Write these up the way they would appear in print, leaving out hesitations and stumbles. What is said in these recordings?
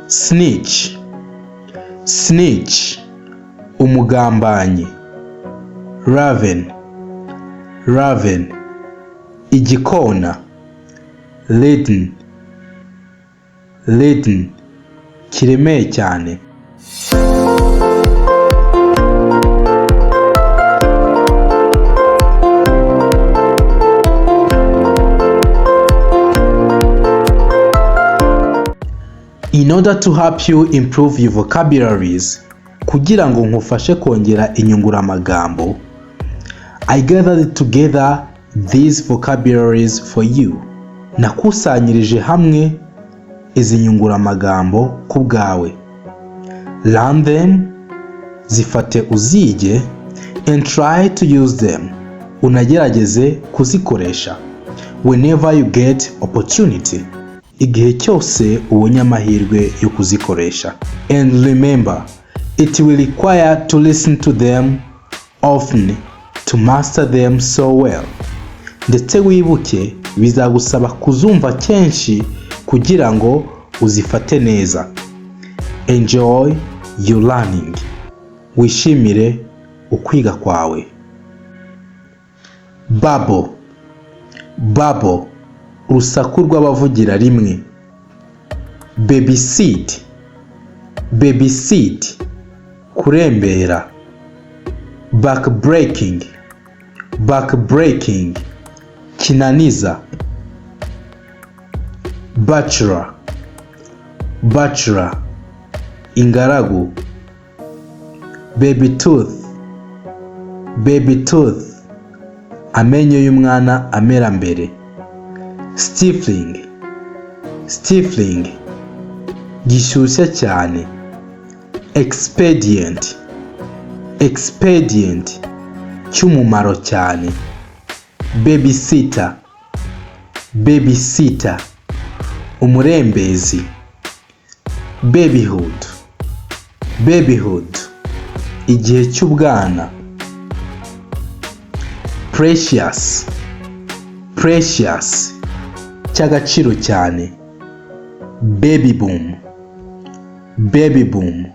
Snitch, snitch, umugambanyi. Raven, raven, igikona. Laden, laden, kiremeye cyane. In order to help you improve your vocabularies, kugira ngo nkufashe kongera inyunguramagambo, I gathered together these vocabularies for you. Nakusanyirije hamwe izi nyunguramagambo ku bwawe. Learn them, zifate uzige, and try to use them. Unagerageze kuzikoresha whenever you get opportunity. Igihe cyose ubonye amahirwe yo kuzikoresha. And remember, it will require to listen to them often to master them so well. Ndetse wibuke, bizagusaba kuzumva kenshi kugira ngo uzifate neza. Enjoy your learning. Wishimire ukwiga kwawe. Babble, babble, urusaku rw'abavugira rimwe. Babysit, babysit, kurembera. Backbreaking, backbreaking, kinaniza. Bachelor, bachelor, ingaragu. Baby tooth, baby tooth, amenyo y'umwana amera mbere. Stifling, stifling, gishyushya cyane. Expedient, expedient, cy'umumaro cyane. Babysitter, babysitter, umurembezi. Babyhood, babyhood, igihe cy'ubwana. Precious, precious, cy'agaciro cyane. Baby boom, baby boom,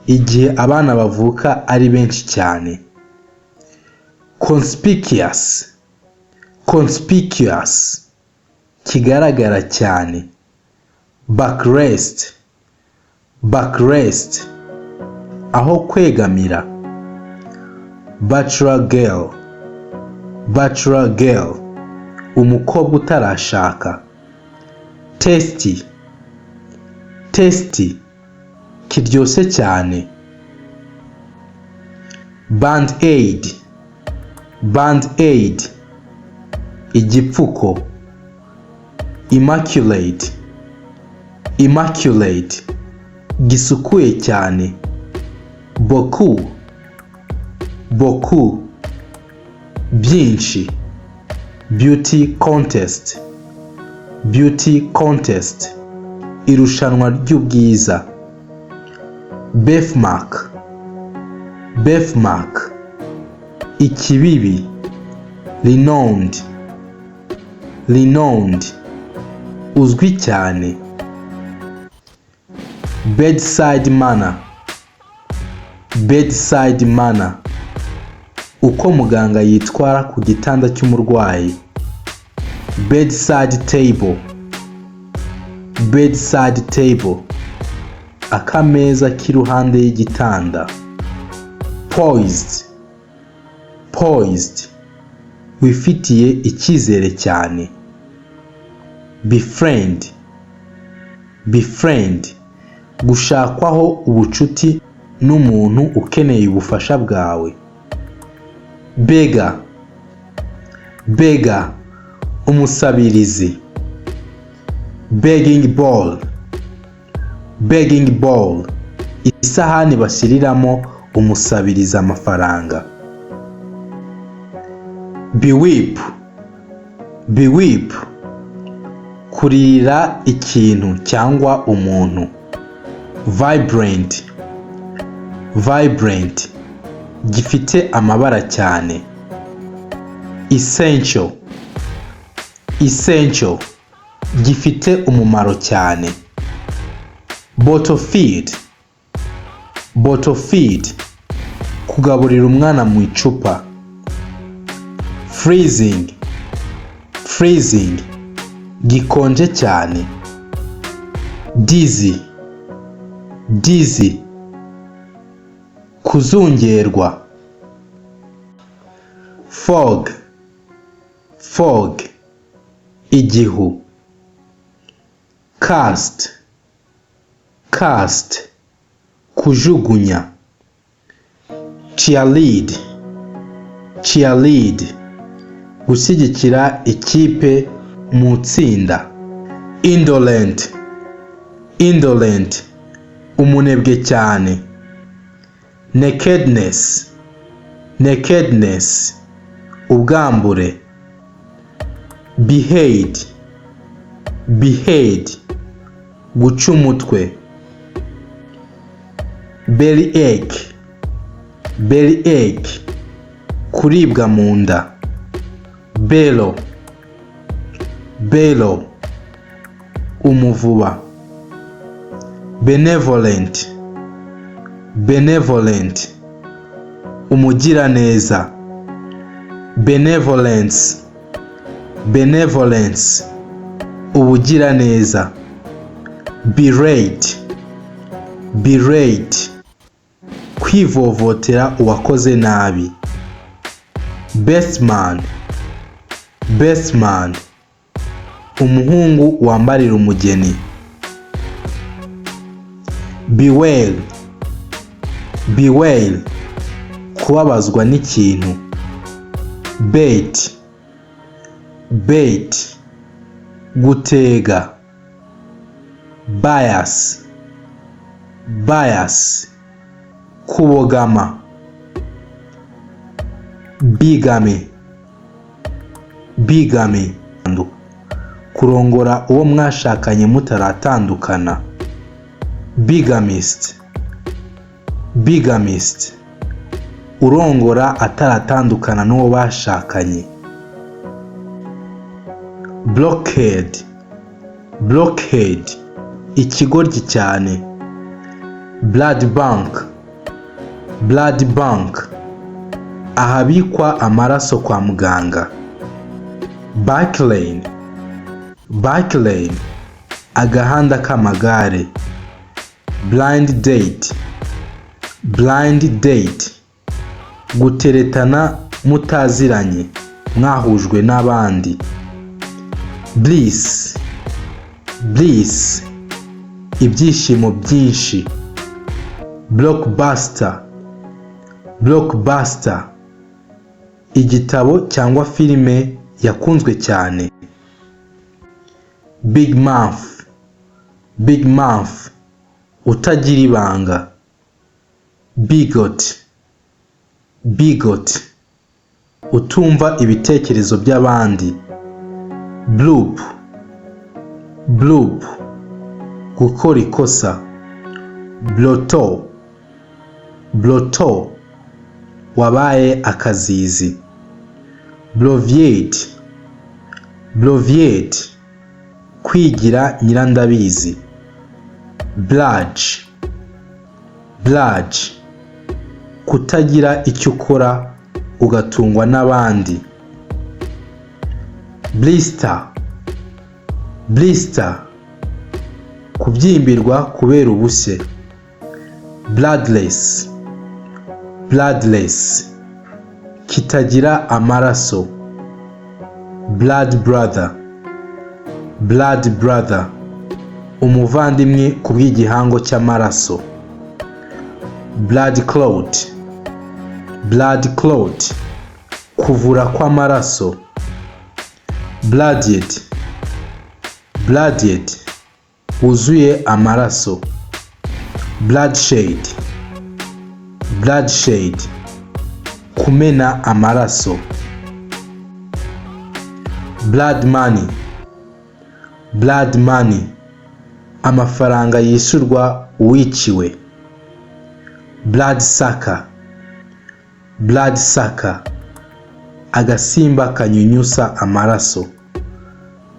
igihe abana bavuka ari benshi cyane. Conspicuous, conspicuous, kigaragara cyane. Backrest, backrest, aho kwegamira. Bachelor girl, bachelor girl, umukobwa utarashaka. Tasty, tasty, kiryoshye cyane. Band aid, band aid, igipfuko. Immaculate, immaculate, gisukuye cyane. Beaucoup, beaucoup, byinshi. Beauty contest, beauty contest, irushanwa ry'ubwiza. Birthmark, birthmark, ikibibi. Renowned, renowned, uzwi cyane. Bedside manner, bedside manner, uko muganga yitwara ku gitanda cy'umurwayi. Bedside table, bedside table, akameza k'iruhande y'igitanda. Poised, poised, wifitiye icyizere cyane. Befriend, befriend, gushakwaho ubucuti n'umuntu ukeneye ubufasha bwawe. Beggar, beggar, umusabirizi. Begging bowl, begging bowl, isahani bashyiriramo umusabiriza amafaranga. Beweep, beweep, kuririra ikintu cyangwa umuntu. Vibrant, vibrant, gifite amabara cyane. Essential, essential, gifite umumaro cyane. Bottle feed, bottle feed, kugaburira umwana mu icupa. Freezing, freezing, gikonje cyane. Dizzy, dizzy, kuzungerwa. Fog, fog, igihu. Cast, cast, kujugunya. Cheerlead, cheerlead, gushyigikira ikipe mu tsinda. Indolent, indolent, umunebwe cyane. Nakedness, nakedness, ubwambure. Behead, behead, guca umutwe. Bellyache, bellyache, kuribwa mu nda. Bellow, bellow, umuvuba. Benevolent, benevolent, umugiraneza. Benevolence, benevolence, ubugiraneza. Berate, berate, kwivovotera uwakoze nabi. Best man, best man, umuhungu wambarira umugeni. Bewail, bewail, kubabazwa n'ikintu. Bait, bait, gutega. Bias, bias, kubogama. Bigamy, bigamy, kurongora uwo mwashakanye mutaratandukana. Bigamist, bigamist, urongora ataratandukana n'uwo bashakanye. Blockhead, blockhead, ikigoryi cyane. Blood bank, blood bank, ahabikwa amaraso kwa muganga. Bike lane, bike lane, agahanda k'amagare. Blind date, blind date, guteretana mutaziranye, mwahujwe n'abandi. Bliss, bliss, ibyishimo byinshi. Blockbuster, blockbuster, igitabo cyangwa filime yakunzwe cyane. Big mouth, big mouth, utagira ibanga. Bigot, bigot, utumva ibitekerezo by'abandi. Bloop, bloop, gukora ikosa. Blotto, blotto, wabaye akazizi. Bloviate, bloviate, kwigira nyirandabizi. Bludge, bludge, kutagira icyo ukora ugatungwa n'abandi. Blister, blister, kubyimbirwa kubera ubushye. Bloodless, bloodless, kitagira amaraso. Blood brother, blood brother, umuvandimwe ku bw'igihango cy'amaraso. Blood clot, blood clot, kuvura kw'amaraso. Bloodied, bloodied, wuzuye amaraso. Bloodshed, bloodshed, kumena amaraso. Blood money, blood money, amafaranga yishyurwa uwiciwe. Blood sucker, blood sucker, agasimba kanyunyusa amaraso.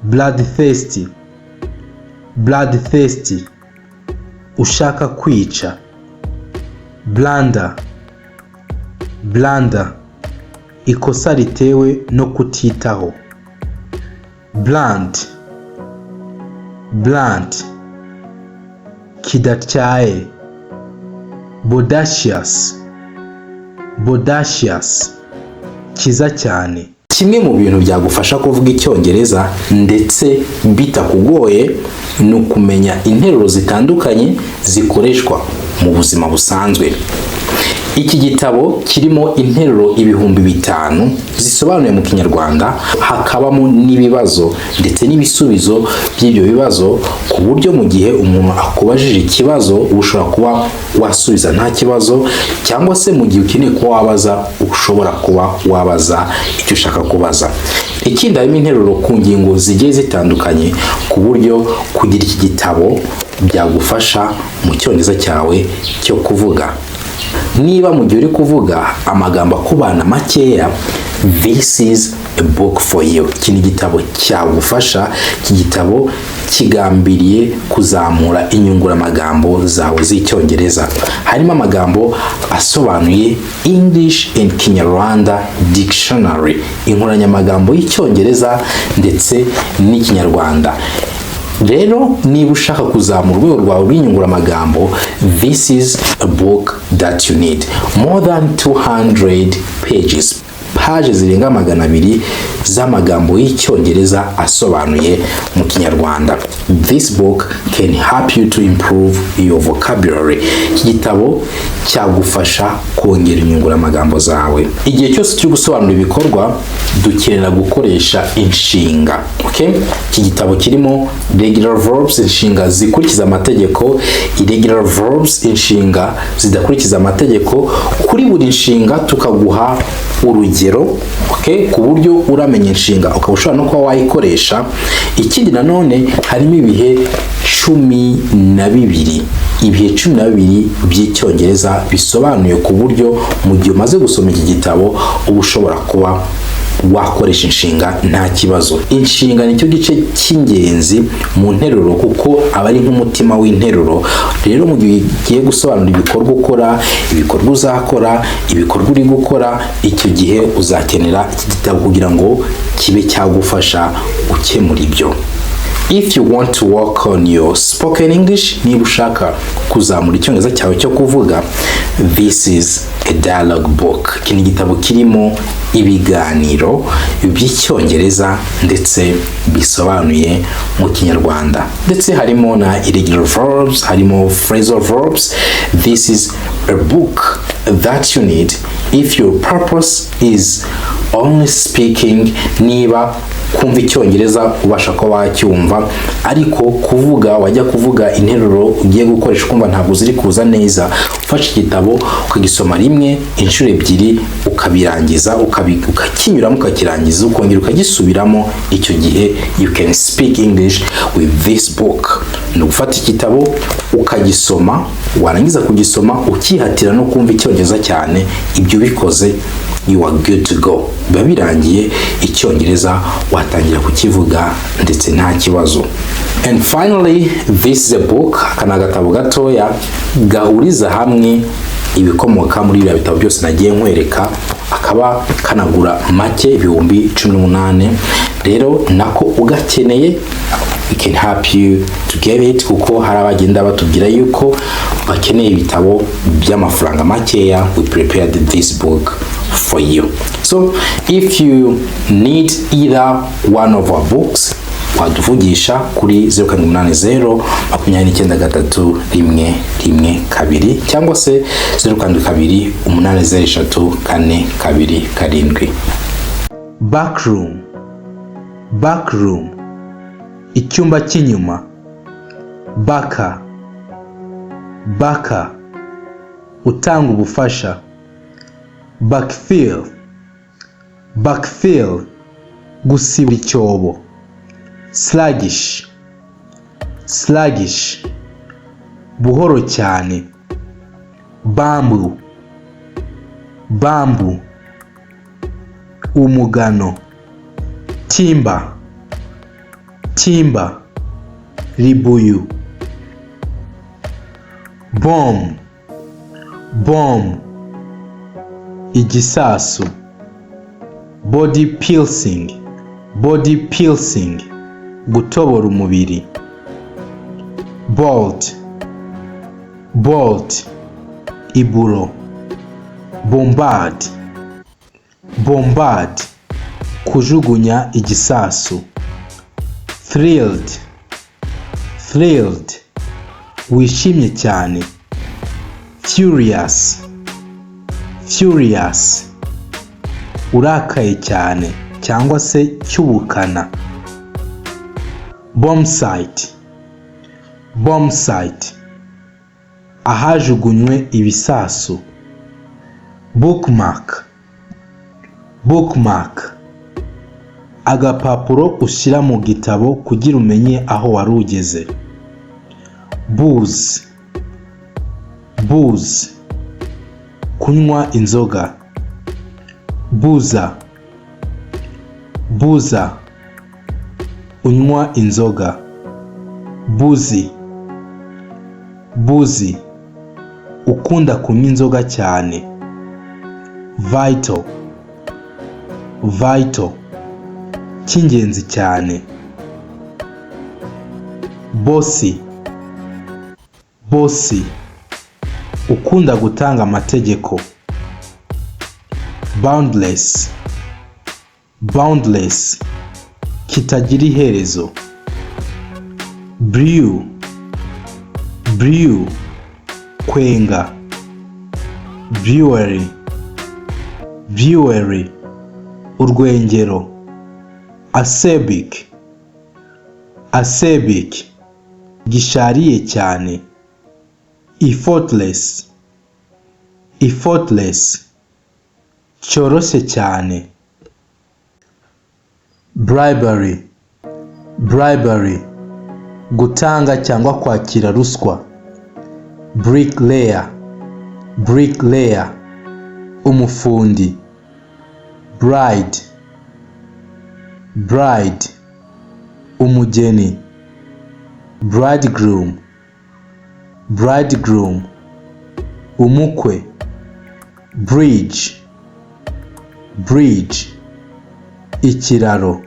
Bloodthirsty, bloodthirsty, Ushaka kwica. Blunder, blunder, ikosa ritewe no kutitaho. Blunt, blunt, kidatyaye. Bodacious, bodacious, cyiza cyane. Kimwe mu bintu byagufasha kuvuga Icyongereza ndetse bitakugoye ni ukumenya interuro zitandukanye zikoreshwa mu buzima busanzwe. Iki gitabo kirimo interuro 5000 zisobanuye mu Kinyarwanda, hakabamo n'ibibazo ndetse n'ibisubizo by'ibyo bibazo, ku buryo mu gihe umuntu akubajije ikibazo ushobora kuba wasubiza nta kibazo, cyangwa se mu gihe ukeneye kuba wabaza, ushobora kuba wabaza icyo ushaka kubaza. Ikindi, harimo interuro ku ngingo zigiye zitandukanye, ku buryo kugira iki gitabo byagufasha mu Cyongereza cyawe cyo kuvuga. Niba mu gihe uri kuvuga amagambo akubana makeya, this is a book for you. Iki ni igitabo cyagufasha. Iki gitabo kigambiriye kuzamura inyunguramagambo zawe z'Icyongereza. Harimo amagambo asobanuye, English and Kinyarwanda Dictionary, inkoranyamagambo y'Icyongereza ndetse n'Ikinyarwanda. Rero niba ushaka kuzamura urwego rwawe rw'inyunguramagambo, this is a book that you need. More than 200 pages, paje zirenga 200 z'amagambo y'Icyongereza asobanuye mu Kinyarwanda. This book can help you to improve your vocabulary. Iki gitabo cyagufasha kongera inyunguramagambo zawe. Igihe cyose turi gusobanura ibikorwa, dukenera gukoresha inshinga, okay? Iki gitabo kirimo regular verbs, inshinga zikurikiza amategeko, irregular verbs, inshinga zidakurikiza amategeko. Kuri buri nshinga tukaguha urugero, okay? Ku buryo uramenya inshinga ukaba ushobora no kuba wayikoresha. Ikindi nanone, harimo ibihe 12, ibihe 12 by'Icyongereza bisobanuye, ku buryo mu gihe umaze gusoma iki gitabo uba ushobora kuba wakoresha inshinga nta kibazo. Inshinga nicyo gice cy'ingenzi mu nteruro, kuko aba ari nk'umutima w'interuro. Rero mu gihe ugiye gusobanura ibikorwa ukora, ibikorwa uzakora, ibikorwa uri gukora, icyo gihe uzakenera iki gitabo kugira ngo kibe cyagufasha gukemura ibyo. If you want to work on your spoken English, niba ushaka kuzamura Icyongereza cyawe cyo kuvuga, this is a dialogue book. Iki ni igitabo kirimo ibiganiro by'Icyongereza ndetse bisobanuye mu Kinyarwanda, ndetse harimo na irregular verbs, harimo phrasal verbs. This is a book that you need if your purpose is only speaking. Niba kumva Icyongereza ubasha kuba wacyumva, ariko kuvuga, wajya kuvuga interuro ugiye gukoresha ukumva ntabwo ziri kuza neza, ufashe igitabo ukagisoma rimwe, inshuro ebyiri, ukabirangiza, ukakinyuramo, ukakirangiza, ukongera ukagisubiramo, icyo gihe you can speak English with this book. Ni ugufata igitabo ukagisoma, warangiza kugisoma ukihatira no kumva Icyongereza cyane. Ibyo ubikoze, you are good to go. Biba birangiye, Icyongereza watangira kukivuga ndetse nta kibazo. And finally, this is a book. Aka ni agatabo gatoya gahuriza hamwe ibikomoka muri biriya bitabo byose nagiye nkwereka, akaba kanagura make, 18,000. Rero nako ugakeneye, we can help you to get it, kuko hari abagenda batubwira yuko bakeneye ibitabo by'amafaranga makeya. We prepared this book for you. So if you need either one of our books, waduvugisha kuri 0780 293 112 cyangwa se 072 803 427. Backroom, backroom, icyumba cy'inyuma. Backer, backer, utanga ubufasha. Backfill, backfill, gusibura icyobo. Sluggish, sluggish, buhoro cyane. Bamboo, bamboo, umugano. Timber, timber, ribuyu. Bomb, bomb, igisasu. Body piercing, body piercing, gutobora umubiri. Bolt, bolt, iburo. Bombard, bombard, kujugunya igisasu. Thrilled, thrilled, wishimye cyane. Furious, furious, urakaye cyane cyangwa se cy'ubukana. Bombsight, bombsight, ahajugunywe ibisasu. Bookmark, bookmark, agapapuro ushyira mu gitabo kugira umenye aho wari ugeze. Booze, booze, kunywa inzoga. Boozer, boozer, unywa inzoga. Boozy, boozy, ukunda kunywa inzoga cyane. Vital, vital, cy'ingenzi cyane. Bossy, bossy, ukunda gutanga amategeko. Boundless, boundless, kitagira iherezo. Brew, brew, kwenga. Brewery, brewery, urwengero. Acerbic, acerbic, gishariye cyane. Effortless, effortless, cyoroshye cyane. Bribery, bribery, gutanga cyangwa kwakira ruswa. Bricklayer, bricklayer, umufundi. Bride, bride, umugeni. Bridegroom, bridegroom, umukwe. Bridge, bridge, ikiraro.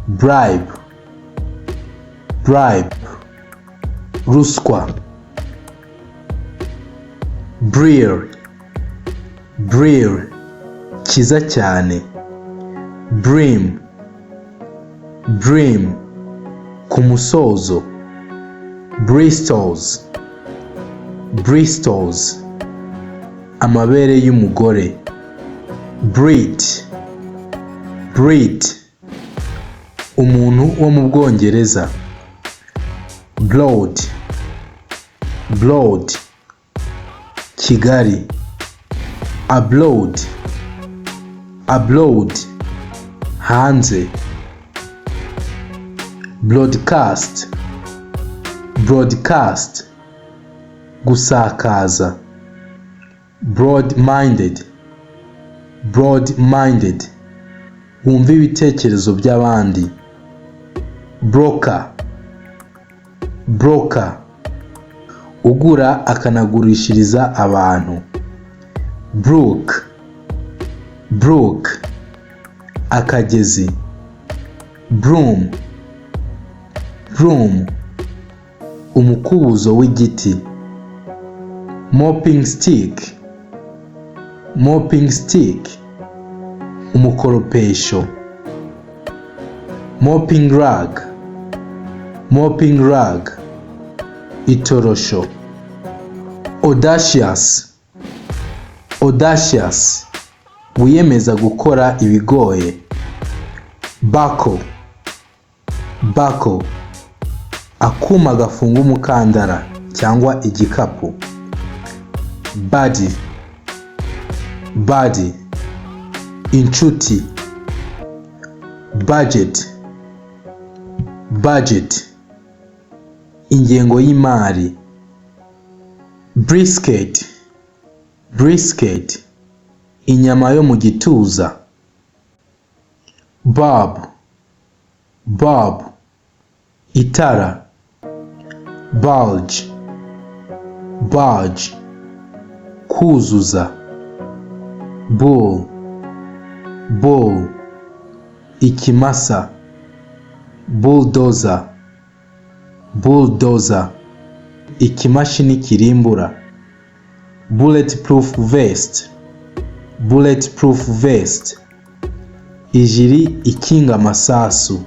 Bribe, bribe, ruswa. Brill, brill, cyiza cyane. Brim, brim, ku musozo. Bristles, bristles, amabere y'umugore. Brit, Brit, umuntu wo mu Bwongereza. Broad, broad, Kigali. Abroad, abroad, hanze. Broadcast, broadcast, gusakaza. Broad minded, broad minded, wumva ibitekerezo by'abandi. Broker, broker, ugura akanagurishiriza abantu. Brook, brook, akagezi. Broom, broom, umukubuzo w'igiti. Mopping stick, mopping stick, umukoropesho. Mopping rag, mopping rag, itorosho. Audacious, audacious, wiyemeza gukora ibigoye. Buckle, buckle, akuma gafunga umukandara cyangwa igikapu. Buddy, buddy, inshuti. Budget, budget, ingengo y'imari. Brisket, brisket, inyama yo mu gituza. Bulb, bulb, itara. Bulge, Budge, kuzuza. Bull, bull, ikimasa. Bulldozer, bulldozer, ikimashini kirimbura. Bulletproof vest, bulletproof vest, ijiri ikinga amasasu.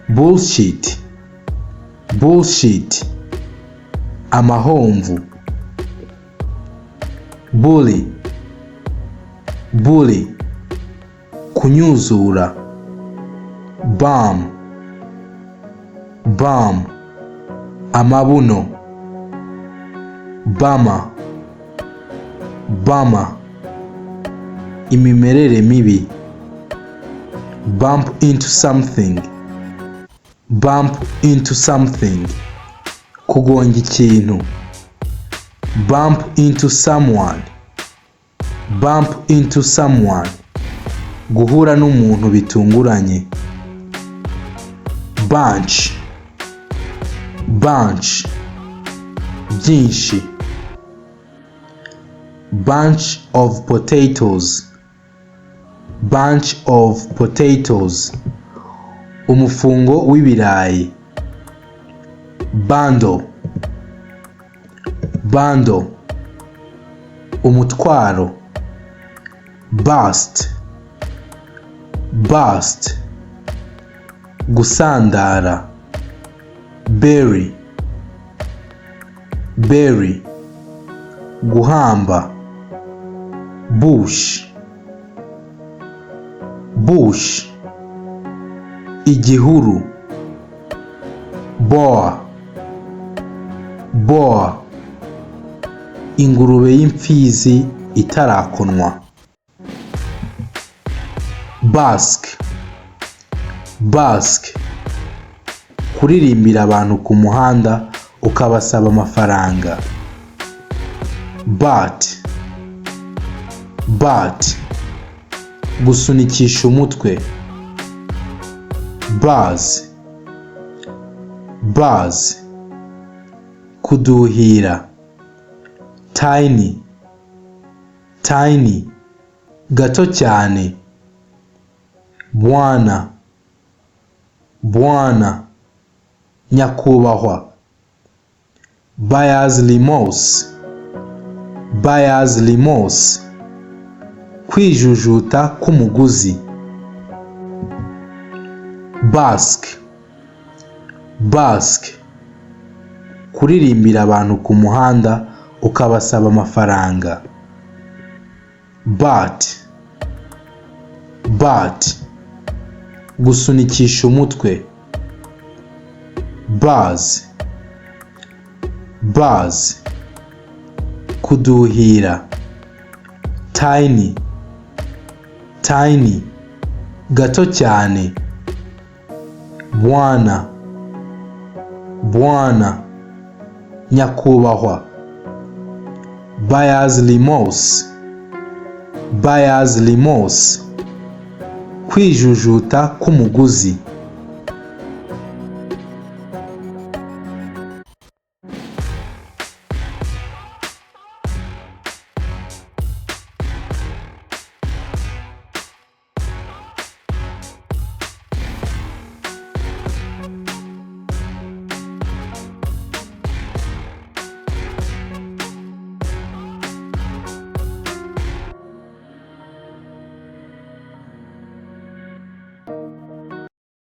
Bullshit, bullshit, amahomvu. Bully, bully, kunyuzura. Bum, bum, amabuno. Bummer, bummer, imimerere mibi. Bump into something, bump into something, kugonga ikintu. Bump into someone, bump into someone, guhura n'umuntu bitunguranye. Bunch, bunch, byinshi. Bunch of potatoes, bunch of potatoes, umufungo w'ibirayi. Bundle, bundle, umutwaro. Burst, burst, gusandara. Bury, bury, guhamba. Bush, bush, igihuru. Boa, boa, ingurube y'imfizi itarakonwa. Busk, busk, kuririmbira abantu ku muhanda ukabasaba amafaranga. Butt, butt, gusunikisha umutwe. Buzz, buzz, kuduhira. Tiny, tiny, gato cyane. Bwana, bwana, nyakubahwa. Buyer's remorse, buyer's remorse, kwijujuta k'umuguzi. Busk, busk, kuririmbira abantu ku muhanda ukabasaba amafaranga. Butt, butt, gusunikisha umutwe. Buzz, buzz, kuduhira. Tiny, tiny, gato cyane. Bwana, bwana, nyakubahwa. Buyer's remorse, buyer's remorse, kwijujuta k'umuguzi.